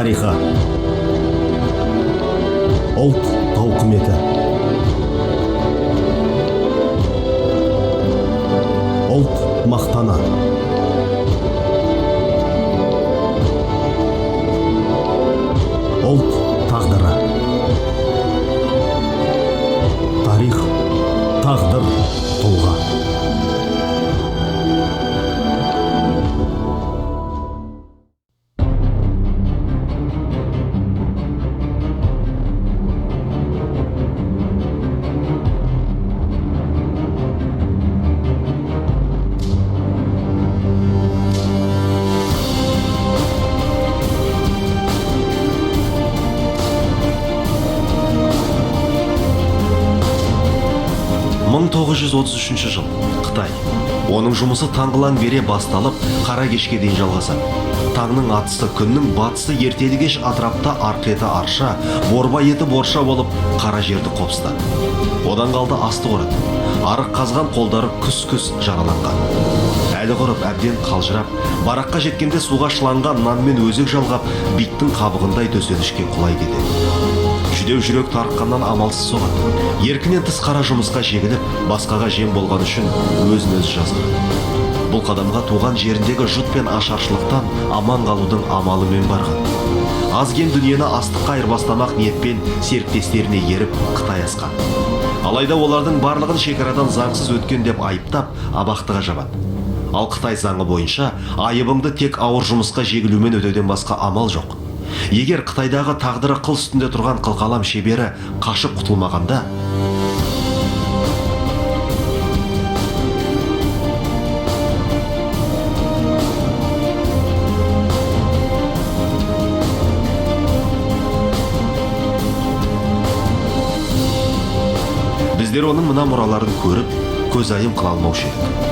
Тарихы, ұлт тауқыметі, ұлт мақтаны. Ұлт тағдыры. Тарих, тағдыр, тұлға. 1933 жыл, Қытай. Оның жұмысы таңғылаң бере басталып, қара кешке дейін жалғасады. Таңның атысы, күннің батысы, ертелі кеш атырапта арқа еті арша, борбай еті борша болып қара жерді қопсытады. Одан қалды асты қорады. Арық қазған қолдары күс күс жараланған, әлі құрып, әбден қалжырап, бараққа жеткенде суға шыланған нанмен өзек жалғап, биттің қабығындай төсенішке құлай кетеді. Жүдеу жүрек тарыққаннан амалсыз соғады. Еркінен тыс қара жұмысқа жегіліп, басқаға жем болған үшін өзін өзі жазғырады. Бұл қадамға туған жеріндегі жұт пен ашаршылықтан аман қалудың амалымен барған. Аз кем дүниені астыққа айырбастамақ ниетпен серіктестеріне еріп, Қытай асқан. Алайда олардың барлығын шекарадан заңсыз өткен деп айыптап, абақтыға жабады. Ал Қытай заңы бойынша айыбыңды тек ауыр жұмысқа жегілумен өтеуден басқа амал жоқ. Егер Қытайдағы тағдыры қыл үстінде тұрған қылқалам шебері қашып құтылмағанда, біздер оның мына мұраларын көріп, көзайым қыла алмаушы едік.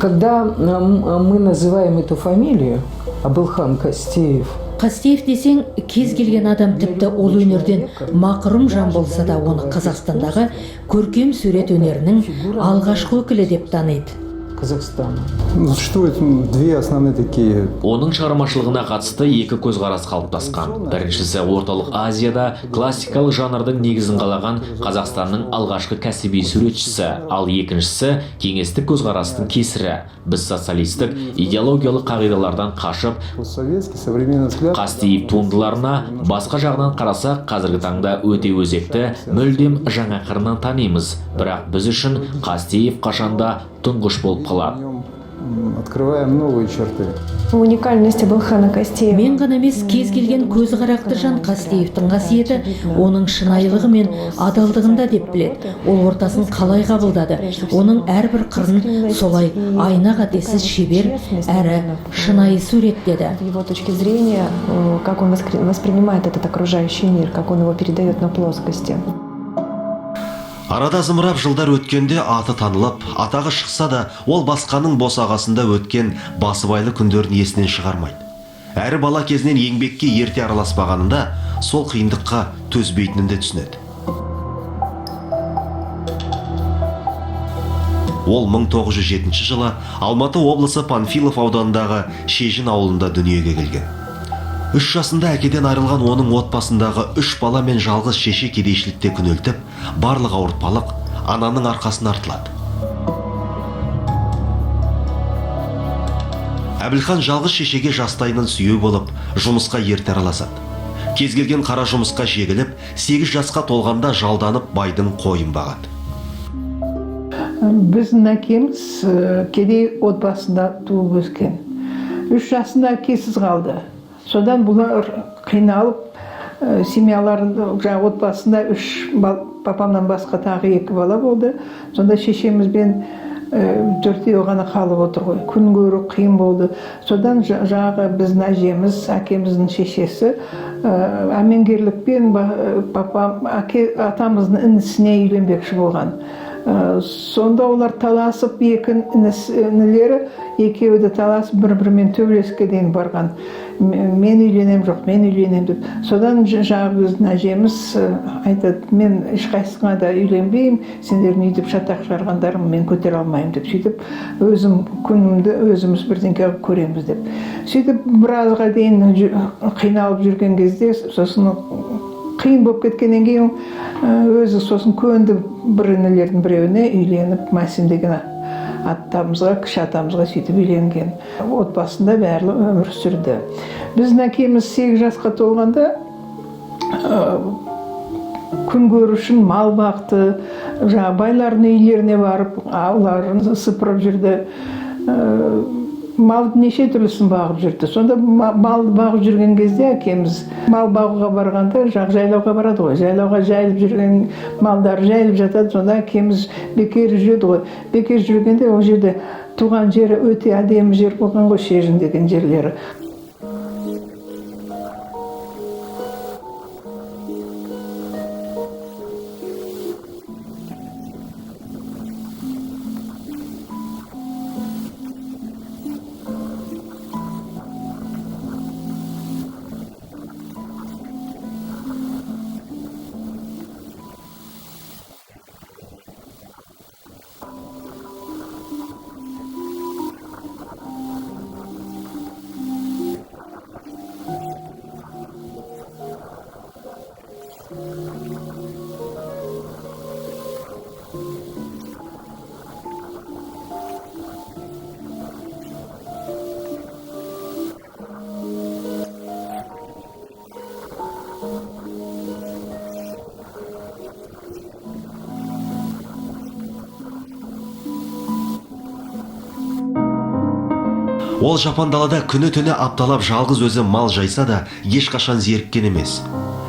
Когда мы называем эту фамилию, Абылхан Кастеев, Қастеев десең, кез келген адам, тіпті ол өнерден мақұрым жан болса да, оны Қазақстандағы көркем сурет өнерінің алғашқы өкілі деп таниды. Казахстана. Ну, существует две основные такие Оның шығармашылығына қатысты екі көзқарас қалыптасқан. Біріншісі: Орталық Азияда классикалық жанрдың негізін қалаған Қазақстанның алғашқы кәсіби суретшісі. Ал екіншісі: кеңестік көзқарастың кесірі. Біз социалистік идеологиялық қағидалардан қашып, постсоветский, современный взгляд. Қастеев туындыларына басқа жағынан қарасақ, қазіргі таңда өте өзекті, мүлдем жаңа қырынан танимыз. Бірақ біз үшін Қастеев қашанда тұңғыш болып В қалады. нем открываем новые черты. Уникальность Абылхана Кастеева. Мен ғана емес, кез келген көзі қарақты жан Қастеевтің қасиеті оның шынайылығы мен адалдығында деп біледі. Ол ортасын қалай қабылдады, оның әрбір қырын солай айна қатесіз шебер әрі шынайы суреттеді. Его точки зрения, как он воспринимает этот окружающий мир, как он его передает на плоскости. Арада зымырап жылдар өткенде аты танылып, атағы шықса да, ол басқаның босағасында өткен басыбайлы күндерін есінен шығармайды. Әрі бала кезінен еңбекке ерте араласпағанында сол қиындыққа төзбейтінін де түсінеді. Ол 1907 жылы Алматы облысы Панфилов ауданындағы Шежін ауылында дүниеге келген. 3 жасында әкеден айырылған оның отбасындағы 3 бала мен жалғыз шеше кедейшілікте күнелтіп, барлық ауыртпалық ананың арқасына артылады. Әбілхан жалғыз шешеге жастайынан сүйеу болып, жұмысқа ерте араласады. Кез келген қара жұмысқа жегіліп, 8 жасқа толғанда жалданып байдың қойын бағады. Біздің әкеміз кедей отбасында туып өскен. 3 жасында әкесіз қалды. Содан бұлар қиналып, семьяларын, жаңағы отбасында 3 папамнан басқа тағы 2 бала болды. Сонда шешемізбен төртеуі ғана қалып отыр ғой. Күн көру қиын болды. Содан жаңағы біздің әжеміз, әкеміздің шешесі, әмеңгерлікпен папам, әке, атамыздың інісіне үйленбекші болған. Сонда олар таласып, екі інілері екеуі де таласып, бір-бірімен төбелеске дейін барған. Мен үйленем, жоқ, мен үйленем деп. Содан жаңағы біздің әжеміз айтады, мен ешқайсысына да үйленбеймін, сендердің өйтіп шатақ шығарғандарың мен көтере алмаймын деп. Сөйтіп өзім күнімді өзіміз бірдеңке қылып көреміз деп. Сөйтіп біразға дейін қиналып жүрген кезде, сосын қиын болып кеткеннен кейін, өзі сосын көнді, бір інілердің біреуіне үйленіп, Мәсім деген атамызға, кіші атамызға сөйтіп үйленген. Отбасында барлығы өмір сүрді. Біздің әкеміз 8 жасқа толғанда, күн көру үшін мал бақты, жаңағы байлардың үйлеріне барып, ауларын сыпырып жүрді. Малдың неше түрлісін бағып жүрді. Сонда малды бағып жүрген кезде әкеміз мал бағуға барғанда, жақ жайлауға барады ғой. Жайлауға жайылып жүрген малдар жайылып жатады. Сонда әкеміз бекер жүреді ғой. Бекер жүргенде ол жерде туған жері өте әдемі жер болған ғой, Шежін деген жерлері. Ол жапан далада күні-түні апталап жалғыз өзі мал жайса да ешқашан зеріккен емес.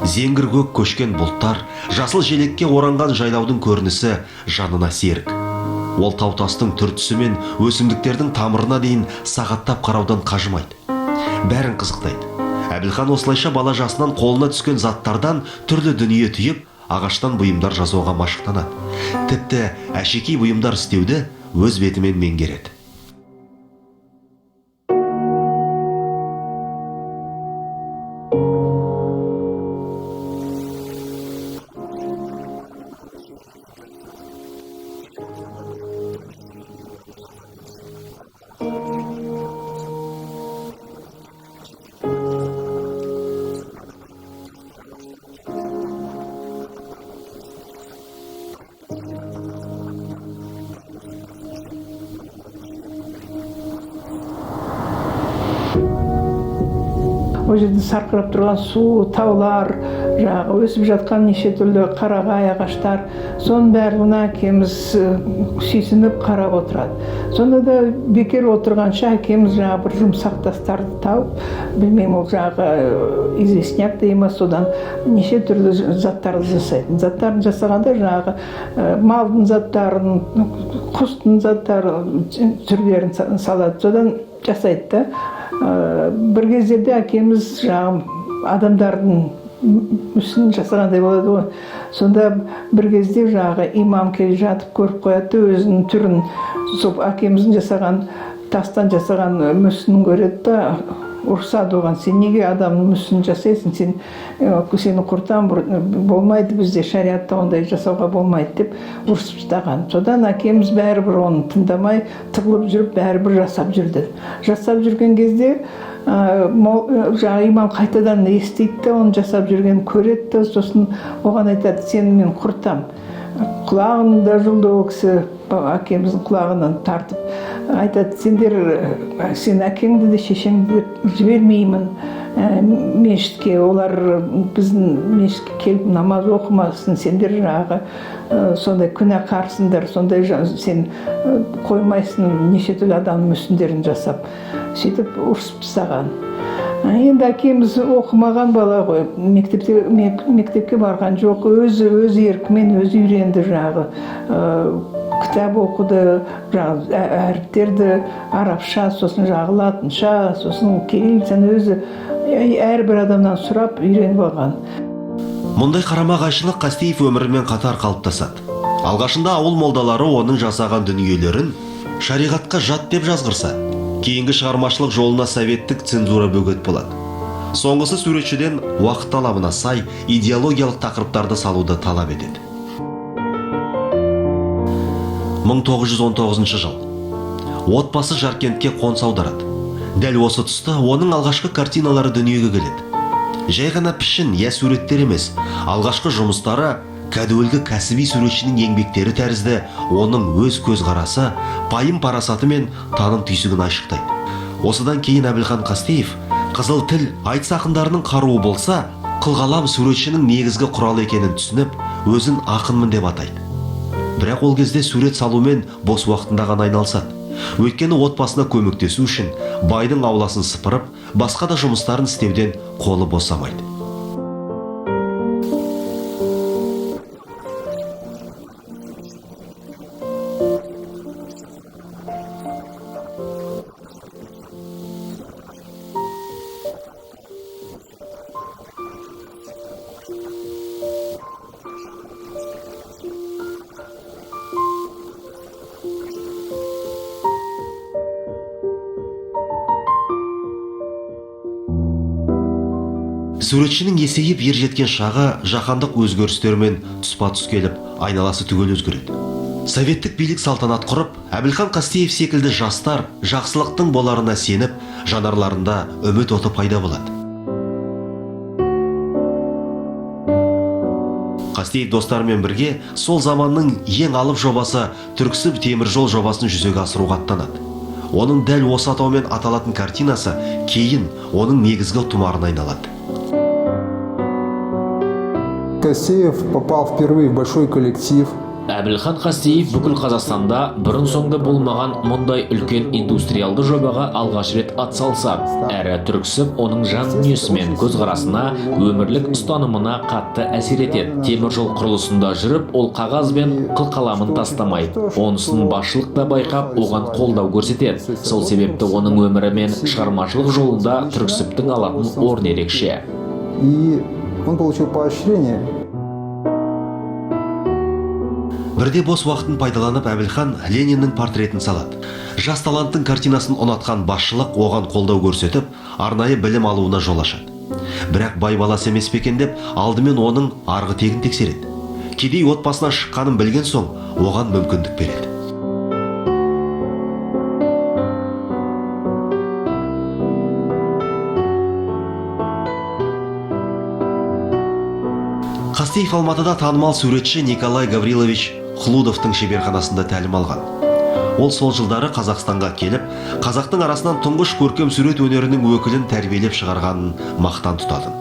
Зеңгір көк көшкен бұлттар, жасыл желекке оранған жайлаудың көрінісі жанына серік. Ол тау-тастың түр-түсі мен өсімдіктердің тамырына дейін сағаттап қараудан қажымайды. Бәрін қызықтайды. Әбілхан осылайша бала жасынан қолына түскен заттардан түрлі дүние түйіп, ағаштан бұйымдар жасауға машықтанады. Тіпті әшекей бұйымдар істеуді өз бетімен меңгереді. Ол жерде сарқырап тұрған су, таулар, жаңағы өсіп жатқан неше түрлі қарағай ағаштар, соның барлығына әкеміз сүйсініп қарап отырады. Сонда да бекер отырғанша әкеміз жаңағы бір жұмсақ тастарды тауып, білмеймін, ол жаңағы известняк дей ма, содан неше түрлі заттарды жасайтын. Заттарын жасағанда жаңағы малдың заттарын, құстың заттарын, түрлерін салады, содан жасайды да. Бір кездерде әкеміз жаңағы адамдардың мүсінін жасағандай болады ғой. Сонда бір кезде жаңағы имам келе жатып көріп қояды да, өзінің түрін, сол әкеміздің жасаған, тастан жасаған мүсінін көреді да, Ұрсады оған: «Сен неге адамның мүсінін жасайсың? Сен, сені құртам, болмайды, бізде шариатта ондай жасауға болмайды», – деп ұрсып тастаған. Содан әкеміз бәрібір оны тыңдамай, тығылып жүріп, бәрібір жасап жүрді. Жасап жүрген кезде жаңағы имам қайтадан естиді де, оны жасап жүргенін көреді де, сосын оған айтады: «Сені мен құртам». Құлағын да жұлды ол кісі, әкеміздің құлағынан тартып айтады: «Сендер, сен әкеңді де, шешеңді де жібермеймін мешітке, олар біздің мешітке келіп намаз оқымасын. Сендер жаңағы сондай күнәқарсыңдар, сондай сен қоймайсың неше түрлі адамның мүсіндерін жасап». Сөйтіп ұрысып тастаған. Енді әкеміз оқымаған бала ғой, мектепте, мектепке барған жоқ, өзі өз еркімен өзі үйренді, жаңағы кітап оқыды, жаңағы әріптерді, арабша, сосын жаңағы латынша, сосын кириллицаны өзі әрбір адамнан сұрап үйреніп алған. Мұндай қарама қайшылық Қастеев өмірімен қатар қалыптасады. Алғашында ауыл молдалары оның жасаған дүниелерін шариғатқа жат деп жазғырса, кейінгі шығармашылық жолына советтік цензура бөгет болады. Соңғысы суретшіден уақыт талабына сай идеологиялық тақырыптарды салуды талап етеді. 1919 жыл. Отбасы Жаркентке қоныс аударады. Дәл осы тұста оның алғашқы картиналары дүниеге келеді. Жай ғана пішін я суреттер емес, алғашқы жұмыстары кәдуілгі кәсіби суретшінің еңбектері тәрізді оның өз көзқарасы, пайым парасаты мен таным түйсігін айшықтайды. Осыдан кейін Әбілхан Қастеев қызыл тіл айтыс ақындарының қаруы болса, қылқалам суретшінің негізгі құралы екенін түсініп, өзін ақынмын деп атайды. Бірақ ол кезде сурет салумен бос уақытында ғана айналысады. Өйткені отбасына көмектесу үшін байдың ауласын сыпырып, басқа да жұмыстарын істеуден қолы босамайды. Суретшінің есейіп ер жеткен шағы жаһандық өзгерістермен тұспа тұс келіп, айналасы түгел өзгереді. Советтік билік салтанат құрып, Әбілхан Қастеев секілді жастар жақсылықтың боларына сеніп, жанарларында үміт оты пайда болады. Қастеев достарымен бірге сол заманның ең алып жобасы Түрксіб теміржол жобасын жүзеге асыруға аттанады. Оның дәл осы атаумен аталатын картинасы кейін оның негізгі тұмарына айналады. Кастеев попал впервые в большой коллектив. Әбілхан Қастеев бүкіл Қазақстанда бұрын соңды болмаған мұндай үлкен индустриалды жобаға алғаш рет атсалысады. Әрі Түрксіб оның жан дүниесі мен көзқарасына, өмірлік ұстанымына қатты әсер етеді. Теміржол құрылысында жүріп, ол қағаз бен қылқаламын тастамайды. Онысын басшылық та байқап, оған қолдау көрсетеді. Сол себепті оның өмірі мен шығармашылық жолында Түрксібтің алатын орны ерекше. И он получил поощрение. Бірде бос уақытын пайдаланып, Әбілхан Лениннің портретін салады. Жас таланттың картинасын ұнатқан басшылық оған қолдау көрсетіп, арнайы білім алуына жол ашады. Бірақ бай баласы емес пе екен деп, алдымен оның арғы тегін тексереді. Кедей отбасынан шыққанын білген соң, оған мүмкіндік береді. Қастеев Алматыда танымал суретші Николай Гаврилович Хлудовтың шеберханасында тәлім алған. Ол сол жылдары Қазақстанға келіп, қазақтың арасынан тұңғыш көркем сурет өнерінің өкілін тәрбиелеп шығарғанын мақтан тұтатын.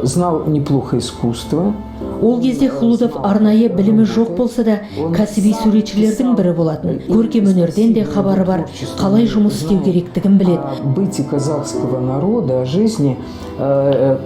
Знал неплохо искусство. Ол кезде Хлудов арнайы білімі жоқ болса да, кәсіби суретшілердің бірі болатын. Көркем өнерден де хабары бар, қалай жұмыс істеу керектігін біледі. О быте казахского народа, о жизни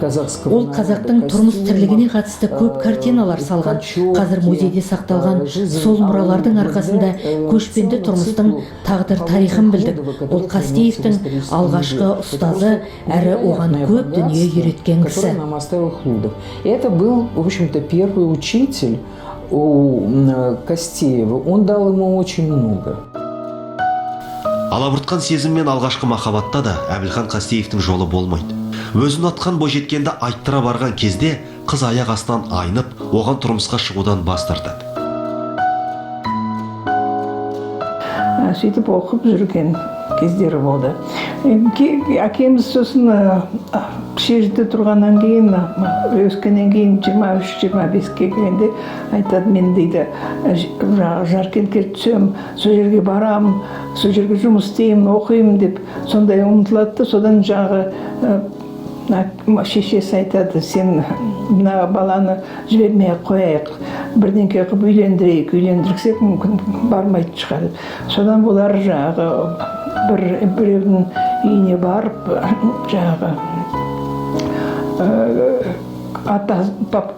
казахского Ол қазақтың тұрмыс тірлігіне қатысты көп картиналар салған. Қазір музейде сақталған сол мұралардың арқасында көшпенді тұрмыстың тағдыр тарихын білдік. Ол Қастеевтің алғашқы ұстазы, әрі оған көп дүние үйреткен кісі. Который нам оставил Хлудов. И это был, в общем-то, первый учитель у Кастеева. Он дал ему очень много. Алабұртқан сезім мен алғашқы махаббатта да Әбілхан Қастеевтің жолы болмайды. Өзін ұнатқан бойжеткенді айттыра барған кезде қыз аяқ астынан айнып, оған тұрмысқа шығудан бас тартады. Сөйтіп оқып жүрген кездері болды. Әкеміз сосын общежитие тұрғаннан кейін, өскеннен кейін, 23-25-ке келгенде айтады: «Мен, – дейді, – жаңағы Жаркентке түсемін, сол жерге барамын, сол жерге жұмыс істеймін, оқимын», – деп сондай ұмтылады да. Содан жаңағы шешесі айтады: «Сен мына баланы жібермей ақ қояйық, бірдеңке қылып үйлендірейік, үйлендірсек, мүмкін, бармайтын шығар», – деп. Содан бұлар жаңағы бір біреудің үйіне барып, жаңағы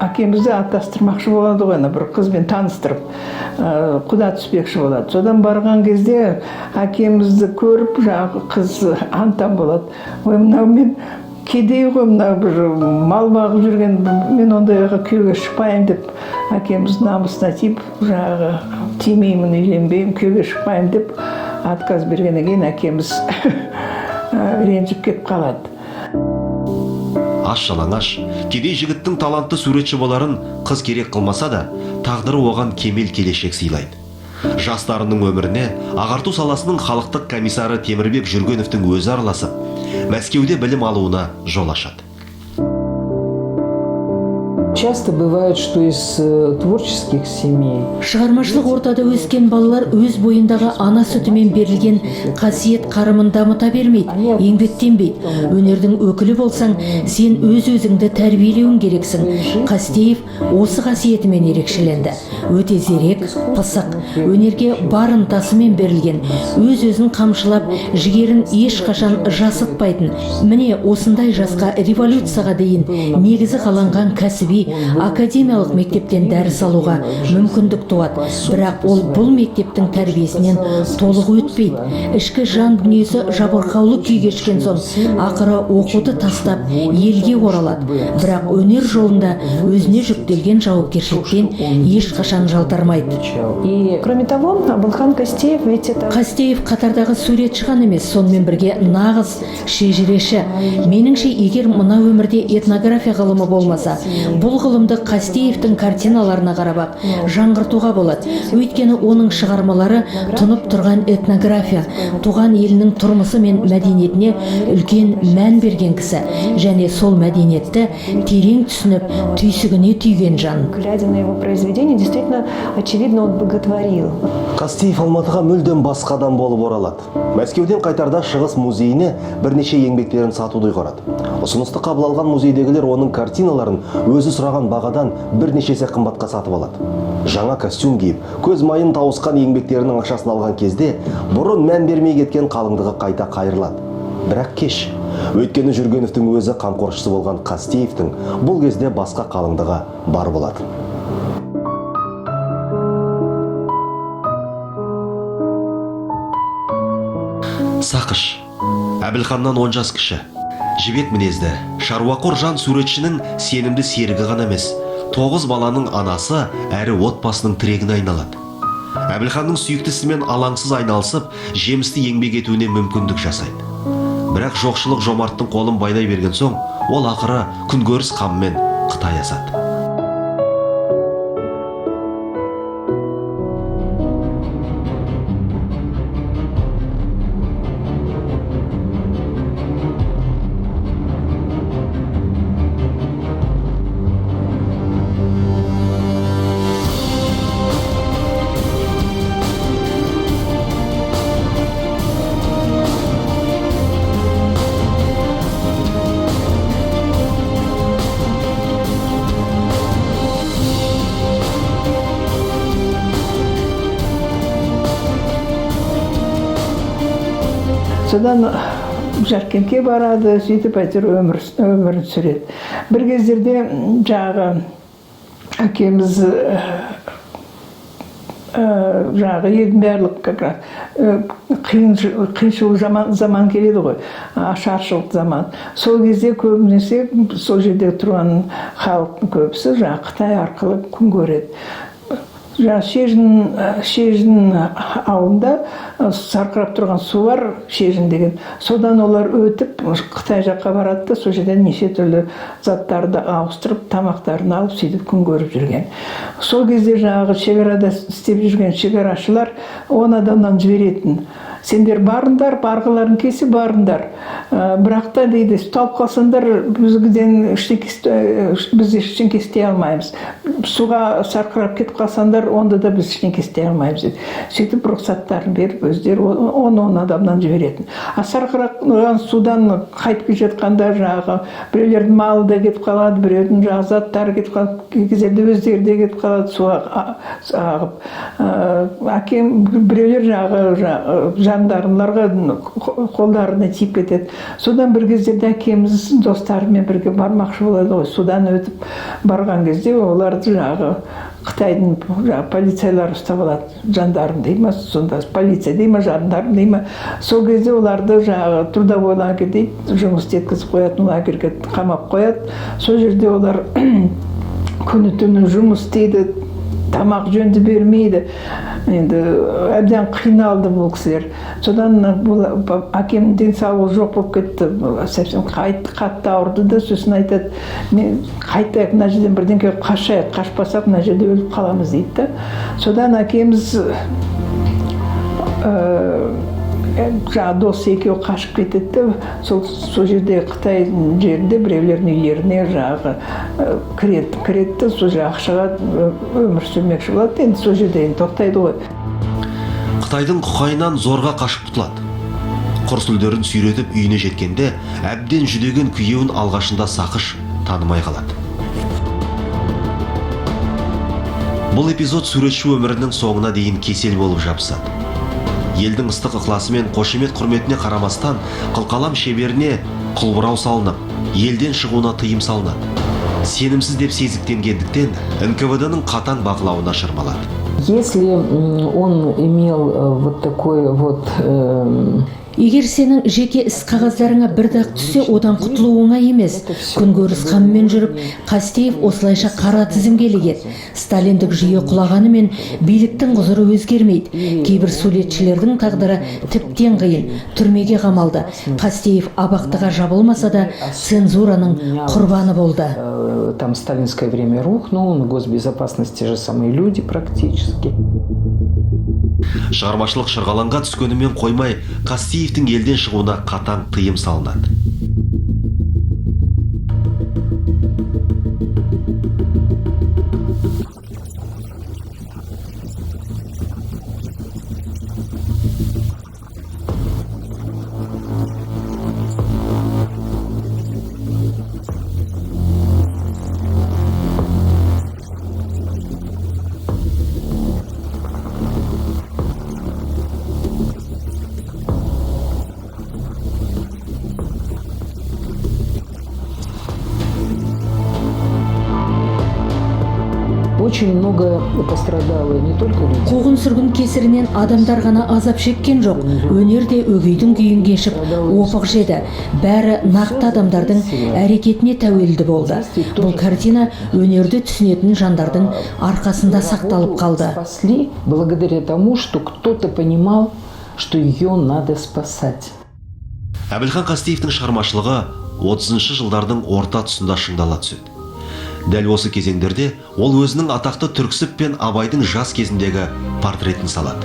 әкемізді атастырмақшы болады ғой, ана бір қызбен таныстырып, құда түспекші болады. Содан барған кезде әкемізді көріп, жаңағы қыз аң-таң болады: «Ой, мынау мен кедей ғой, мынау бір мал бағып жүрген, мен ондайға күйеуге шықпаймын», – деп, әкеміз намысына тиіп, жаңағы «тимеймін, үйленбеймін, күйеуге шықпаймын» деп отказ бергеннен кейін әкеміз ренжіп кетіп қалады. Аш жалаңаш кедей жігіттің талантты суретші боларын қыз керек қылмаса да, тағдыры оған кемел келешек сыйлайды. Жастарының өміріне ағарту саласының халықтық комиссары Темірбек Жүргеновтің өзі араласып, Мәскеуде білім алуына жол ашады. Часто бывает, что из творческих семей Шығармашылық ортада өскен балалар өз бойындағы ана сүтімен берілген қасиет қарымын дамыта бермейді, еңбектенбейді. Өнердің өкілі болсаң, сен өз өзіңді тәрбиелеуің керексің. Қастеев осы қасиетімен ерекшеленді. Өте зерек, пысық, өнерге бар ынтасымен берілген, өз өзін қамшылап, жігерін ешқашан жасытпайтын. Міне, осындай жасқа революцияға дейін негізі қаланған кәсіби академиялық мектептен дәріс алуға мүмкіндік туады. Бірақ ол бұл мектептің тәрбиесінен толық өтпейді. Ішкі жан дүниесі жабырқаулы күй кешкен соң, ақыры оқуды тастап, елге оралады. Бірақ өнер жолында өзіне жүктелген жауапкершіліктен ешқашан жалтармайды. И Кроме того, Абылхан Кастеев ведь это Қастеев қатардағы суретші ғана емес, сонымен бірге нағыз шежіреші. Меніңше, егер мына өмірде этнография ғылымы болмаса, бұл ғылымды Қастеевтің картиналарына қарап ақ жаңғыртуға болады. Өйткені оның шығармалары тұнып тұрған этнография. Туған елінің тұрмысы мен мәдениетіне үлкен мән берген кісі және сол мәдениетті терең түсініп, түйсігіне түйген жан. Глядя на его произведения, действительно, очевидно, он боготворил. Қастеев Алматыға мүлдем басқа адам болып оралады. Мәскеуден қайтарда Шығыс музейіне бірнеше еңбектерін сатуды ұйғарады. Ұсынысты қабыл алған музейдегілер оның картиналарын өзі сұраған бағадан бірнеше есе қымбатқа сатып алады. Жаңа костюм киіп, көз майын тауысқан еңбектерінің ақшасын алған кезде бұрын мән бермей кеткен қалыңдығы қайта қайырылады. Бірақ кеш. Өйткені Жүргеновтің өзі қамқоршысы болған Қастеевтің бұл кезде басқа қалыңдығы бар болатын. Сақыш Әбілханнан 10 жас кіші. Жібек мінезді, шаруақор жан суретшінің сенімді серігі ғана емес, тоғыз баланың анасы әрі отбасының тірегіне айналады. Әбілханның сүйікті ісімен алаңсыз айналысып, жемісті еңбек етуіне мүмкіндік жасайды. Бірақ жоқшылық жомарттың қолын байлай берген соң, ол ақыры күнкөріс қамымен Қытай асады. Содан Жаркентке барады, сөйтіп әйтеуір өмірін сүреді. Бір кездерде жаңағы әкеміз жаңағы елдің барлық как раз қиыншылық заман келеді ғой, ашаршылық заман. Сол кезде көбінесе сол жерде тұрған халықтың көбісі жаңағы Қытай арқылы күн көреді. Жаңағы Шежін ауылында сарқырап тұрған су бар, Шежін деген. Содан олар өтіп Қытай жаққа барады да, сол жерден неше түрлі заттарды ауыстырып, тамақтарын алып, сөйтіп күн көріп жүрген. Сол кезде жаңағы шекарада істеп жүрген шекарашылар 10 адамнан жіберетін: «Сендер барыңдар, барғыларың келсе, барыңдар. Бірақ та, – дейді, – ұсталып қалсаңдар, бізден біз ештеңке істей алмаймыз. Суға сарқырап кетіп қалсаңдар, онда да біз ештеңке істей алмаймыз», – дейді. Сөйтіп рұқсаттарын беріп, өздері 10-10 адамнан жіберетін. А сарқыраған судан қайтып келе жатқанда жаңағы біреулердің малы да кетіп қалады, біреудің жаңағы заттары кетіп қалады, кей кездерде өздері де кетіп қалады суға ағып. Әкем біреулер жаңағы жандармаларға қолдарына тиіп кетеді. Содан бір кездерде әкеміз достарымен бірге бармақшы болады ғой. Судан өтіп барған кезде оларды жаңағы Қытайдың жаңағы полицайлары ұстап алады, жандарм дей ма сонда, полиция дей ма, жандарм дей ма. Сол кезде оларды жаңағы трудовой лагерь дейді, жұмыс істеткізіп қоятын лагерьге қамап қояды. Сол жерде олар күні түні жұмыс істейді, тамақ жөнді бермейді. Енді әбден қиналды бұл кісілер. Содан бұл әкемнің денсаулығы жоқ болып кетті совсем, қатты ауырды да. Сосын айтады: «Мен қайтайық мына жерден, бірдеңке қылып қашайық, қашпасақ, мына жерде өліп қаламыз», – дейді да. Содан әкеміз, жаңағы досы екеуі қашып кетеді де, сол жерде, Қытай жерінде біреулердің үйлеріне жаңағы кіреді де, сол жерде ақшаға өмір сүрмекші болады. Енді сол жерде енді тоқтайды ғой. Қытайдың құқайынан зорға қашып құтылады. Құр сүлдерін сүйретіп үйіне жеткенде, әбден жүдеген күйеуін алғашында Сақыш танымай қалады. Бұл эпизод суретші өмірінің соңына дейін кесел болып жабысады. Елдің ыстық ықыласы мен қошемет құрметіне қарамастан, қылқалам шеберіне қылбұрау салынып, елден шығуына тыйым салынады. Сенімсіз деп сезіктенгендіктен, НКВД ның қатаң бақылауына шырмалады. Если он имел вот такой вот Егер сенің жеке іс қағаздарыңа бір дақ түссе, одан құтылу оңай емес. Күнкөріс қамымен жүріп, Қастеев осылайша қара тізімге ілігеді. Сталиндік жүйе құлағанымен, биліктің құзыры өзгермейді. Кейбір суретшілердің тағдыры тіптен қиын, түрмеге қамалды. Қастеев абақтыға жабылмаса да, цензураның құрбаны болды. Там сталинское время рухнуло, но госбезопасность те же самые люди практически. Шығармашылық шырғалаңға түскенімен қоймай, Қастеевтің елден шығуына қатаң тыйым салынады. Очень много пострадало не только людей. Қуғын сүргін кесірінен адамдар ғана азап шеккен жоқ, өнер де өгейдің күйін кешіп, опық жеді. Бәрі нақты адамдардың әрекетіне тәуелді болды. Бұл картина өнерді түсінетін жандардың арқасында сақталып қалды. Спасли благодаря тому, что кто-то понимал, что ее надо спасать. Әбілхан Қастеевтің шығармашылығы 30 жылдардың орта тұсында шыңдала түседі. Дәл осы кезеңдерде ол өзінің атақты Түрксіб пен Абайдың жас кезіндегі портретін салады.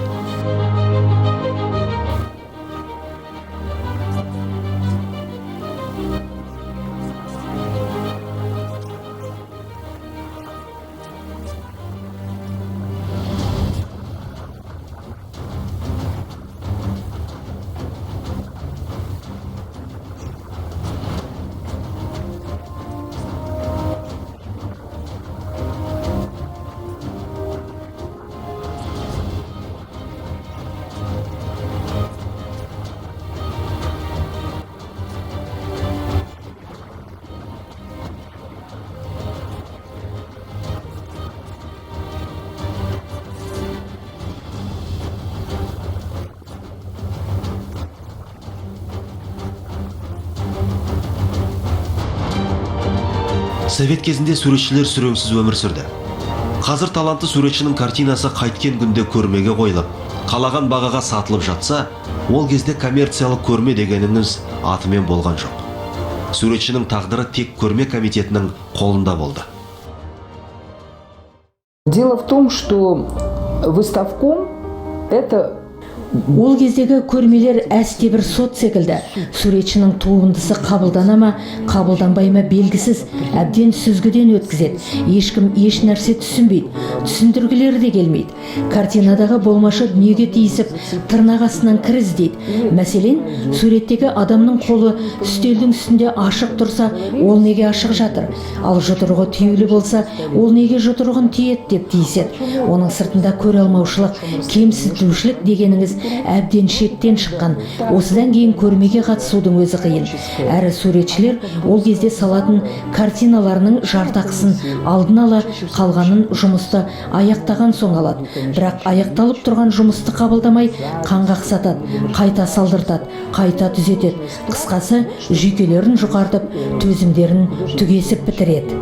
Совет кезінде суретшілер сүреңсіз өмір сүрді. Қазір талантты суретшінің картинасы қайткен күнде көрмеге қойылып, қалаған бағаға сатылып жатса, ол кезде коммерциялық көрме дегеніңіз атымен болған жоқ. Суретшінің тағдыры тек көрме комитетінің қолында болды. Дело в том, что выставком это Ол кездегі көрмелер әсте бір сот секілді. Суретшінің туындысы қабылдана ма, қабылданбай ма, белгісіз, әбден сүзгіден өткізеді. Ешкім еш нәрсе түсінбейді, түсіндіргілері де келмейді. Картинадағы болмашы дүниеге тиісіп, тырнақ астынан кір іздейді. Мәселен, суреттегі адамның қолы үстелдің үстінде ашық тұрса, ол неге ашық жатыр, ал жұдырығы түюлі болса, ол неге жұдырығын түйеді деп тиіседі. Оның сыртында көре алмаушылық, кемсітушілік дегеніңіз әбден шектен шыққан. Осыдан кейін көрмеге қатысудың өзі қиын. Әрі суретшілер ол кезде салатын картиналарының жарты ақысын алдын ала, қалғанын жұмысты аяқтаған соң алады. Бірақ аяқталып тұрған жұмысты қабылдамай, қан қақсатады, қайта салдыртады, қайта түзетеді. Қысқасы, жүйкелерін жұқартып, төзімдерін түгесіп бітіреді.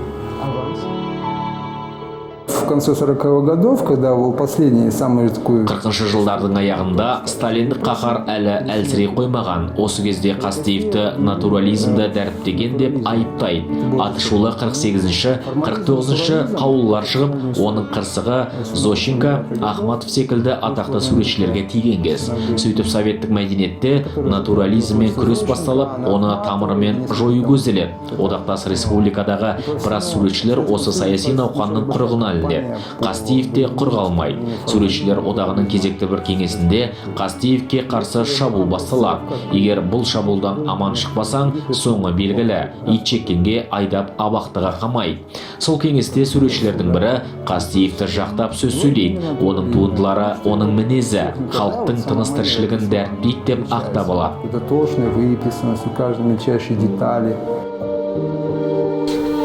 В конце 40-х годов, когда был последний, самый такой 40-шы жылдардың аяғында сталиндік қаһар әлі әлсірей қоймаған. Осы кезде Қастеевті натурализмді дәріптеген деп айыптайды. Атышулы 48-ші, 49-шы қаулылар шығып, оның қырсығы Зощенко, Ахматов секілді атақты суретшілерге тиген кез. Сөйтіп, советтік мәдениетте натурализммен күрес басталып, оны тамырымен жою көзделеді. Одақтас республикадағы біраз суретшілер осы саяси науқанның құрығына ілінеді. Қастеев те құр қалмайды. Суретшілер одағының кезекті бір кеңесінде Қастеевке қарсы шабуыл басталады. Егер бұл шабуылдан аман шықпасаң, соңы белгілі: итжеккенге айдап, абақтыға қамайды. Сол кеңесте суретшілердің бірі Қастеевті жақтап сөз сөйлейді. Оның туындылары, оның мінезі халықтың тыныс тіршілігін дәріптейді деп ақтап алады. Дотошной выписанностью каждой мельчайшей детали.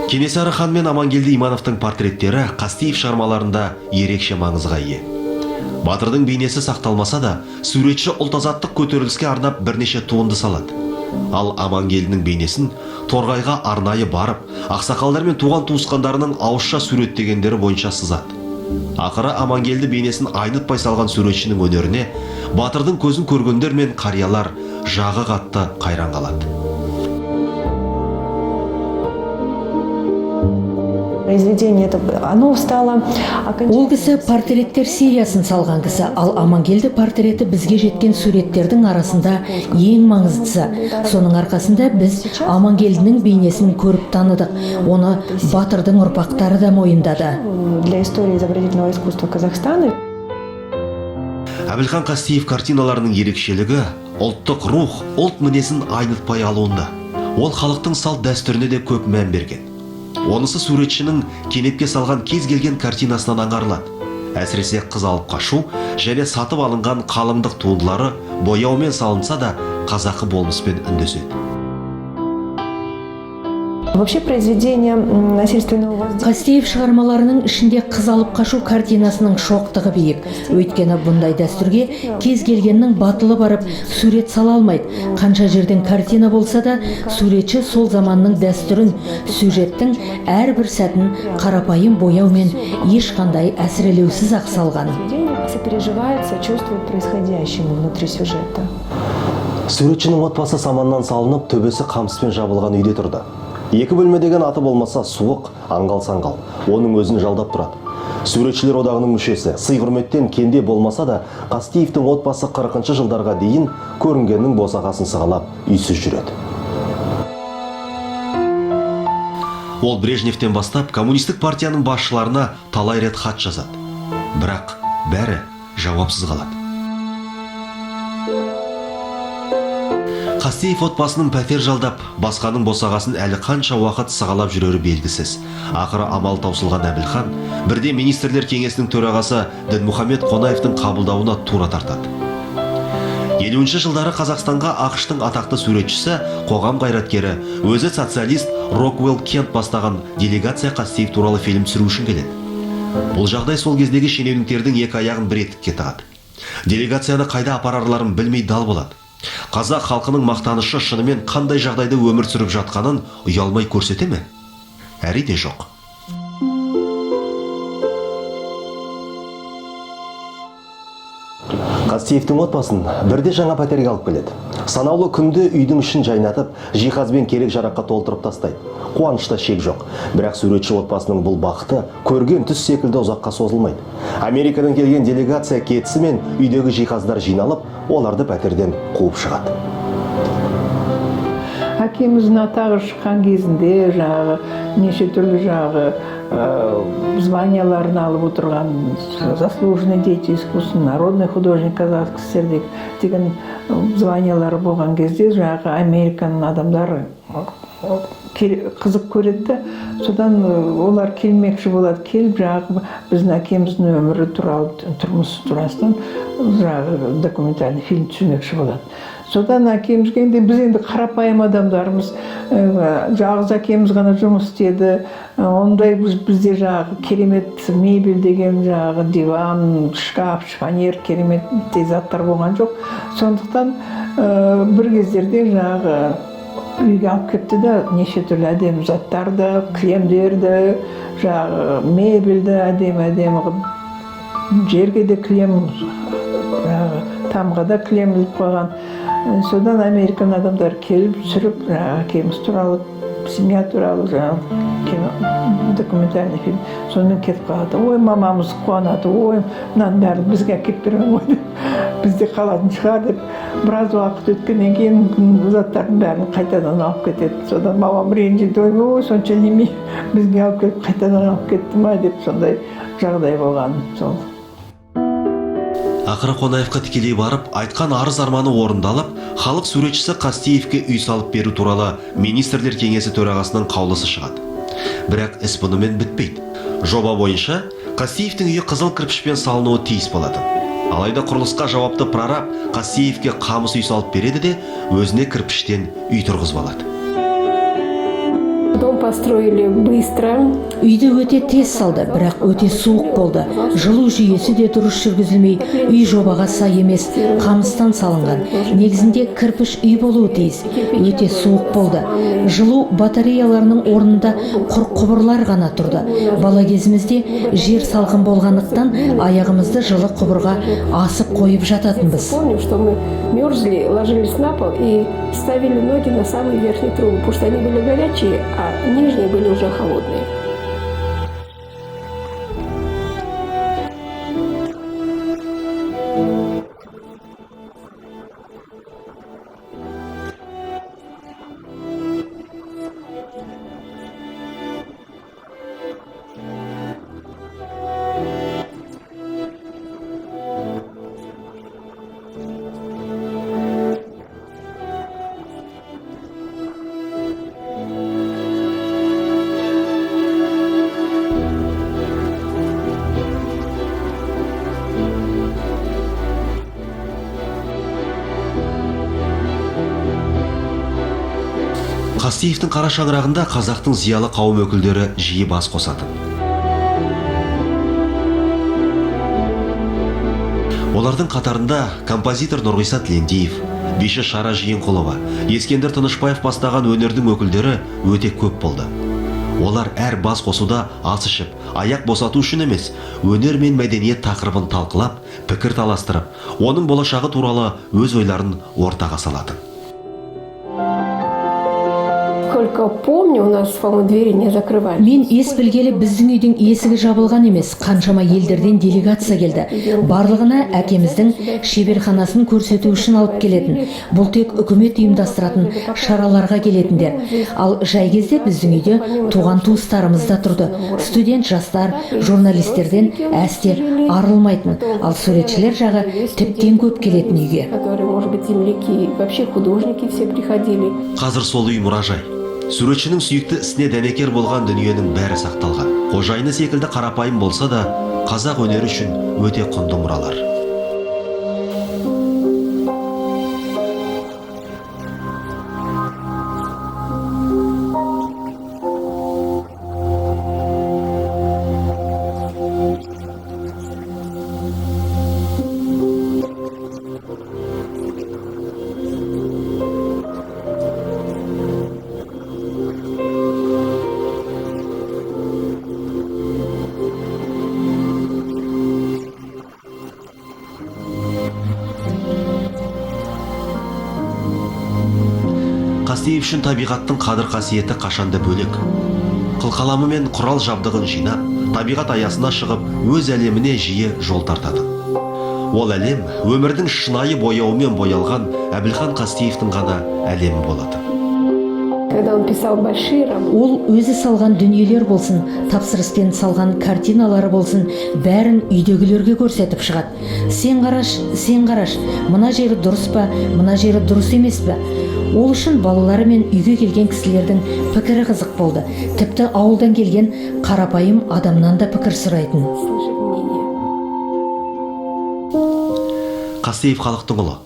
Кенесары хан мен Амангелді Имановтың портреттері Қастеев шығармаларында ерекше маңызға ие. Батырдың бейнесі сақталмаса да, суретші ұлт азаттық көтеріліске арнап бірнеше туынды салады. Ал Амангелдінің бейнесін Торғайға арнайы барып, ақсақалдар мен туған туысқандарының ауызша суреттегендері бойынша сызады. Ақыры Амангелді бейнесін айнытпай салған суретшінің өнеріне батырдың көзін көргендер мен қариялар жағы қатты қайран қалады. Произведение это, оно стало Ол кісі портреттер сериясын салған кісі. Ал Амангелді портреті бізге жеткен суреттердің арасында ең маңыздысы. Соның арқасында біз Амангелдінің бейнесін көріп таныдық. Оны батырдың ұрпақтары да мойындады. Для истории изобразительного искусства Казахстана. Әбілхан Қастеев картиналарының ерекшелігі ұлттық рух, ұлт мінезін айнытпай алуында. Ол халықтың салт дәстүріне де көп мән берген. Онысы суретшінің кенепке салған кез келген картинасынан аңғарылады. Әсіресе қыз алып қашу және сатып алынған қалыңдық туындылары бояумен салынса да, қазақы болмыспен үндеседі. Вообще произведение насильственного воздействия. Қастеев шығармаларының ішінде қыз алып қашу картинасының шоқтығы биік. Өйткені бұндай дәстүрге кез келгеннің батылы барып сурет сала алмайды. Қанша жерден картина болса да, суретші сол заманның дәстүрін, сюжеттің әрбір сәтін қарапайым бояумен, ешқандай әсірелеусіз ақ салған. Произведение сопереживает, сочувствует происходящему внутри сюжета. Суретшінің отбасы саманнан салынып, төбесі қамыспен жабылған үйде тұрды. Екі бөлме деген аты болмаса, суық, аңғал саңғал. Оның өзін жалдап тұрады. Суретшілер одағының мүшесі, сый құрметтен кенде болмаса да, Қастеевтің отбасы 40 жылдарға дейін көрінгеннің босағасын сығалап, үйсіз жүреді. Ол Брежневтен бастап коммунистік партияның басшыларына талай рет хат жазады. Бірақ бәрі жауапсыз қалады. Қастеев отбасының пәтер жалдап, басқаның босағасын әлі қанша уақыт сығалап жүрері белгісіз. Ақыры амал таусылған Әбілхан бірде министрлер кеңесінің төрағасы Дінмұхамед Қонаевтың қабылдауына тура тартады. 50-жылдары Қазақстанға АҚШ-тың атақты суретшісі, қоғам қайраткері, өзі социалист Роквелл Кент бастаған делегация Қастеев туралы фильм түсіру үшін келеді. Бұл жағдай сол кездегі шенеуніктердің екі аяғын бір етікке тығады. Делегацияны қайда апарарларын білмей дал болады. Қазақ халқының мақтанышы шынымен қандай жағдайда өмір сүріп жатқанын ұялмай көрсете ме? Әрине, жоқ. Қастеевтің отбасын бірде жаңа пәтерге алып келеді. Санаулы күнде үйдің ішін жайнатып, жиһазбен керек жараққа толтырып тастайды. Қуанышта шек жоқ. Бірақ суретші отбасының бұл бақыты көрген түс секілді ұзаққа созылмайды. Америкадан келген делегация кетісімен үйдегі жиһаздар жиналып, оларды пәтерден қуып шығады. Әкеміздің атағы шыққан кезінде жаңағы неше түрлі жаңағы званияларын алып отырған, заслуженный деятель искусств, народный художник Казахской ССР деген званиялары болған кезде, жаңағы Американың адамдары қызық көреді да, содан олар келмекші болады. Келіп, жаңағы біздің әкеміздің өмірі туралы, тұрмысы турасынан жаңағы документальный фильм түсірмекші болады. Содан әкемізге, енді біз енді қарапайым адамдармыз, жалғыз әкеміз ғана жұмыс істеді. Ондай бізде жаңағы керемет мебель деген, жаңағы диван, шкаф, шифоньер, кереметтей заттар болған жоқ. Сондықтан бір кездерде жаңағы үйге алып келіпті да неше түрлі әдемі заттарды, кілемдерді, жаңағы мебельді әдемі әдемі қылып, жерге де кілем, жаңағы тамға да кілем іліп қойған. Содан Американың адамдары келіп түсіріп, жаңағы әкеміз туралы, семья туралы жаңағы кино, документальный фильм. Сонымен кетіп қалады. Ой, мамамыз қуанады: «Ой, мынаның бәрін бізге әкеліп берген ғой», – деп, «бізде қалатын шығар», – деп. Біраз уақыт өткеннен кейін заттардың бәрін қайтадан алып кетеді. Содан мамам ренжиді: «Ой, сонша неме бізге алып келіп, қайтадан алып кетті ма?» – деп. Сондай жағдай болған сол. Ақыры Қонаевқа тікелей барып, айтқан арыз арманы орындалып, халық суретшісі Қастеевке үй салып беру туралы Министрлер кеңесі төрағасының қаулысы шығады. Бірақ іс бұнымен бітпейді. Жоба бойынша Қастеевтің үйі қызыл кірпішпен салынуы тиіс болатын. Алайда құрылысқа жауапты прораб Қастеевке қамыс үй салып береді де, өзіне кірпіштен үй тұрғызып алады. Дом построили быстро. Үйді өте тез салды, бірақ өте суық болды. Жылу жүйесі де дұрыс жүргізілмей, үй жобаға сай емес, қамыстан салынған. Негізінде кірпіш үй болуы тиіс. Өте суық болды. Жылу батареяларының орнында құр құбырлар ғана тұрды. Бала кезімізде жер салқын болғандықтан, аяғымызды жылы құбырға асып қойып жататынбыз. Помню, что мы мерзли, ложились на пол и ставили ноги на самые верхние трубы, потому что они были горячие, а нижние были уже холодные. Қастеевтің қара шаңырағында қазақтың зиялы қауым өкілдері жиі бас қосатын. Олардың қатарында композитор Нұрғиса Тілендиев, биші Шара Жиенқұлова, Ескендір Тынышбаев бастаған өнердің өкілдері өте көп болды. Олар әр бас қосуда ас ішіп, аяқ босату үшін емес, өнер мен мәдениет тақырыбын талқылап, пікір таластырып, оның болашағы туралы өз ойларын ортаға салатын. Сколько помню, у нас, по-моему, двери не закрывали. Мен ес білгелі біздің үйдің есігі жабылған емес. Қаншама елдерден делегация келді. Барлығына әкеміздің шеберханасын көрсету үшін алып келетін. Бұл тек үкімет ұйымдастыратын шараларға келетіндер. Ал жай кезде біздің үйде туған туыстарымыз да тұрды. Студент жастар, журналистерден әсте арылмайтын. Ал суретшілер жағы тіптен көп келетін үйге. Которые, может быть, земляки, вообще художники все приходили. Қазір сол үй мұражай. Суретшінің сүйікті ісіне дәнекер болған дүниенің бәрі сақталған. Қожайыны секілді қарапайым болса да, қазақ өнері үшін өте құнды мұралар. Қастеев үшін табиғаттың қадір қасиеті қашанда бөлек. Қылқаламы мен құрал жабдығын жинап, табиғат аясына шығып, өз әлеміне жиі жол тартады. Ол әлем өмірдің шынайы бояуымен боялған Әбілхан Қастеевтің ғана әлемі болатын. Когда он писал большие работы, Ол өзі салған дүниелер болсын, тапсырыспен салған картиналары болсын, бәрін үйдегілерге көрсетіп шығады. Сен қараш, сен қараш, мына жері дұрыс па, мына жері дұрыс емес пе? Ол үшін балалары мен үйге келген кісілердің пікірі қызық болды. Тіпті ауылдан келген қарапайым адамнан да пікір сұрайтын. Слышать мнение. Қастеев халықтың ұлы.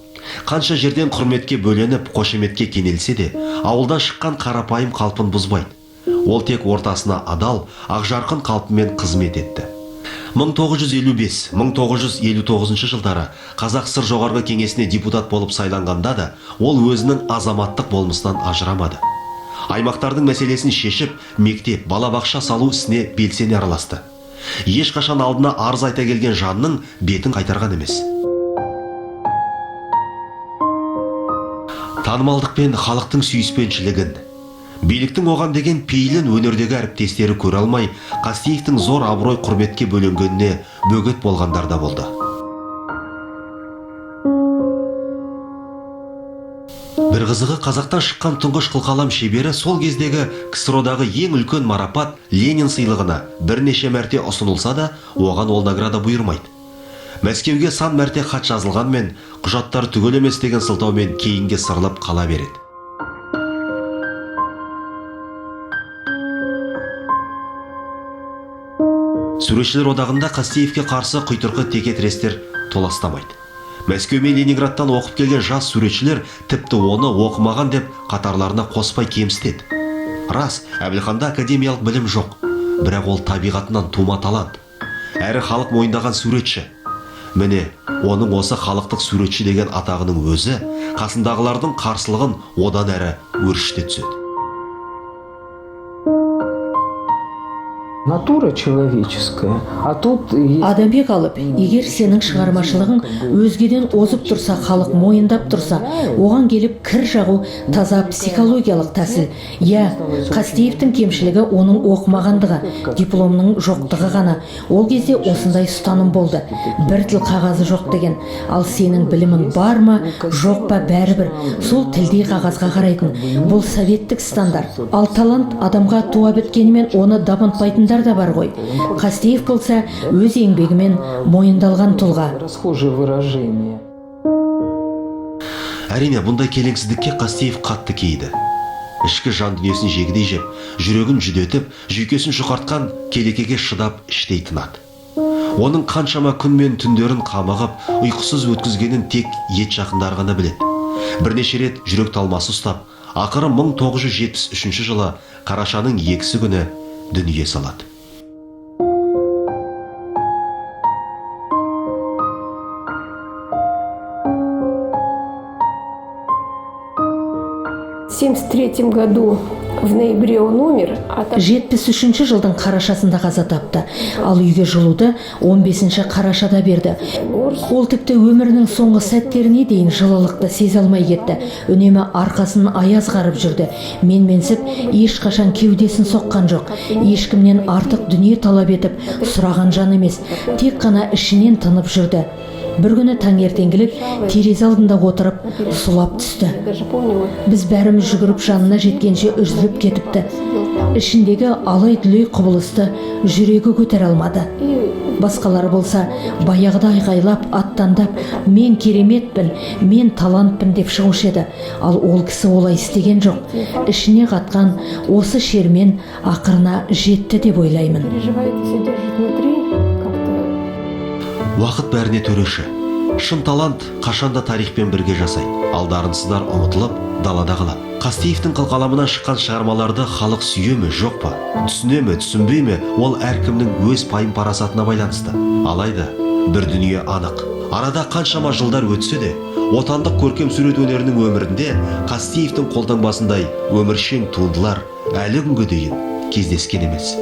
Қанша жерден құрметке бөленіп, қошеметке кенелсе де, ауылдан шыққан қарапайым қалпын бұзбайды. Ол тек ортасына адал, ақжарқын қалпымен қызмет етті. 1955-1959 жылдары Қазақ ССР Жоғарғы Кеңесіне депутат болып сайланғанда да ол өзінің азаматтық болмысынан ажырамады. Аймақтардың мәселесін шешіп, мектеп, балабақша салу ісіне белсене араласты. Ешқашан алдына арыз айта келген жанның бетін қайтарған емес. Танымалдық пен халықтың сүйіспеншілігін, биліктің оған деген пейілін өнердегі әріптестері көре алмай, Қастеевтің зор абырой, құрметке бөленгеніне бөгет болғандар да болды. Бір қызығы, қазақтан шыққан тұңғыш қылқалам шебері сол кездегі КСРО-дағы ең үлкен марапат Ленин сыйлығына бірнеше мәрте ұсынылса да, оған ол награда бұйырмайды. Мәскеуге сан мәрте хат жазылғанмен, құжаттар түгел емес деген сылтаумен кейінге сырылып қала береді. Суретшілер одағында Қастеевке қарсы құйтырқы текетірестер толастамайды. Мәскеу мен Ленинградтан оқып келген жас суретшілер тіпті оны оқымаған деп қатарларына қоспай кемсітеді. Рас, Әбілханда академиялық білім жоқ, бірақ ол табиғатынан тума талант. Әрі халық мойындаған суретші. Міне, оның осы халықтық суретші деген атағының өзі қасындағылардың қарсылығын одан әрі өршіте түседі. Натура человеческая. А тут есть Адами қалып, егер сенің шығармашылығың өзгеден озып тұрса, халық мойындап тұрса, оған келіп кір жағу таза психологиялық тәсіл. Иә, Қастеевтің кемшілігі оның оқымағандығы, дипломның жоқтығы ғана. Ол кезде осындай ұстаным болды: бір тіл қағазы жоқ деген. Ал сенің білімің бар ма, жоқ па, бәрібір сол тілдей қағазға қарайтын. Бұл советтік стандарт. Ал талант адамға туа біткенімен, оны дамытпайтындар да бар ғой. Қастеев болса, өз еңбегімен мойындалған тұлға. Расхожее выражение. Әрине, бұндай келеңсіздікке Қастеев қатты кейіді. Ішкі жан дүниесін жегідей жеп, жүрегін жүдетіп, жүйкесін жұқартқан келекеге шыдап, іштей тынады. Оның қаншама күн мен түндерін қамығып, ұйқысыз өткізгенін тек ет жақындары ғана біледі. Бірнеше рет жүрек талмасы ұстап, ақыры 1973 жылы қарашаның 2-сі күні дүние салады. В 1973 году в ноябре он умер, а так 73 жылдың қарашасында қаза тапты, ал үйге жылуды 15 қарашада берді. Мерз. Ол тіпті өмірінің соңғы сәттеріне дейін жылылықты сезе алмай кетті. Үнемі арқасын аяз қарып жүрді. Менменсіп ешқашан кеудесін соққан жоқ. Ешкімнен артық дүние талап етіп сұраған жан емес, тек қана ішінен тынып жүрді. Бір күні таңертеңгілік терезе алдында отырып сұлап түсті. Я даже помню, вот Біз бәріміз жүгіріп жанына жеткенше үзіліп кетіпті. Ішіндегі алай дүлей құбылысты жүрегі көтере алмады. Басқалары болса, баяғыда айғайлап, аттандап, мен кереметпін, мен талантпын деп шығушы еді. Ал ол кісі олай істеген жоқ. Ішіне қатқан осы шермен ақырына жетті деп ойлаймын. Переживает и все держит внутри, как-то. Уақыт бәріне төреші. Шын талант қашанда тарихпен бірге жасайды, ал дарынсыздар ұмытылып, далада қалады. Қастеевтің қылқаламынан шыққан шығармаларды халық сүйе ме, жоқ па, түсіне ме, түсінбей ме, ол әркімнің өз пайым парасатына байланысты. Алайда бір дүние анық: арада қаншама жылдар өтсе де, отандық көркем сурет өнерінің өмірінде Қастеевтің қолтаңбасындай өміршең туындылар әлі күнге дейін кездескен емес.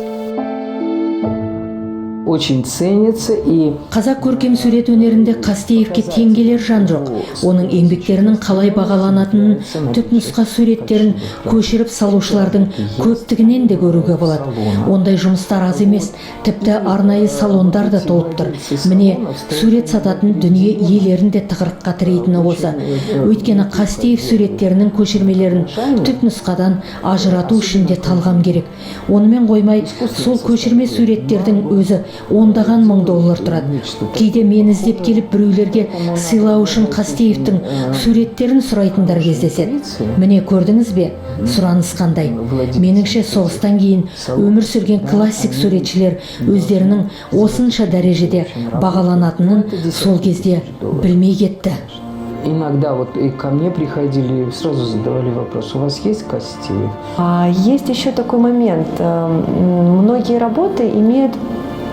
Очень ценится и Қазақ көркем сурет өнерінде Қастеевке тең келер жан жоқ. Оның еңбектерінің қалай бағаланатынын түпнұсқа суреттерін көшіріп салушылардың көптігінен де көруге болады. Ондай жұмыстар аз емес, тіпті арнайы салондар да толып тұр. Міне, сурет сататын дүние иелерін де тығырыққа тірейтіні осы. Өйткені Қастеев суреттерінің көшірмелерін түпнұсқадан ажырату үшін де талғам керек. Онымен қоймай, сол көшірме суреттердің өзі ондаған мың доллар тұрады. Кейде мені іздеп келіп, біреулерге сыйлау үшін Қастеевтің суреттерін сұрайтындар кездеседі. Міне, көрдіңіз бе, сұраныс қандай? Меніңше, соғыстан кейін өмір сүрген классик суретшілер өздерінің осынша дәрежеде бағаланатынын сол кезде білмей кетті. Иногда вот и ко мне приходили, сразу задавали вопрос: у вас есть Кастеев? А есть еще такой момент. Многие работы имеют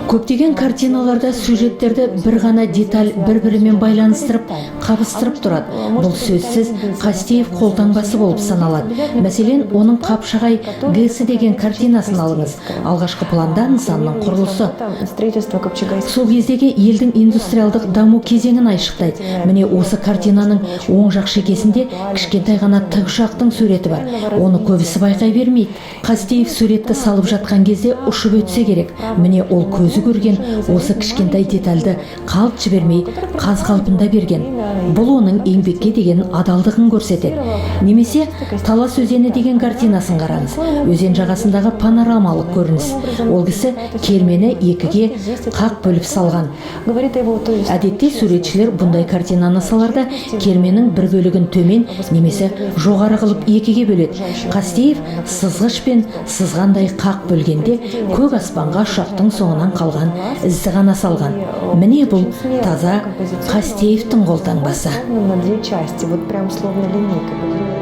Көптеген картиналарда сюжеттерді бір ғана деталь бір бірімен байланыстырып, қабыстырып тұрады. Бұл сөзсіз Қастеев қолтаңбасы болып саналады. Мәселен, оның «Қапшағай ГЭСі» деген картинасын алыңыз. Алғашқы планда нысанның құрылысы. Строительство Капчагайского. Сол кездегі елдің индустриалдық даму кезеңін айшықтайды. Міне, осы картинаның оң жақ шекесінде кішкентай ғана тікұшақтың суреті бар. Оны көбісі байқай бермейді. Қастеев суретті салып жатқан кезде ұшып өтсе керек. Міне, ол көзі көрген осы кішкентай детальді қалт жібермей қаз қалпында берген. Бұл оның еңбекке деген адалдығын көрсетеді. Немесе «Талас өзені» деген картинасын қараңыз. Өзен жағасындағы панорамалық көрініс. Ол кісі кермені екіге қақ бөліп салған. Говорит о его, то есть Әдетте суретшілер бұндай картинаны саларда керменің бір бөлігін төмен немесе жоғары қылып екіге бөледі. Қастеев сызғышпен сызғандай қақ бөлгенде, көк аспанға ұшақтың соңынан қалған ізді ғана салған. Міне, бұл таза Қастеевтің қолтаңбасы. На две части, вот прям словно линейка. Вот линейка.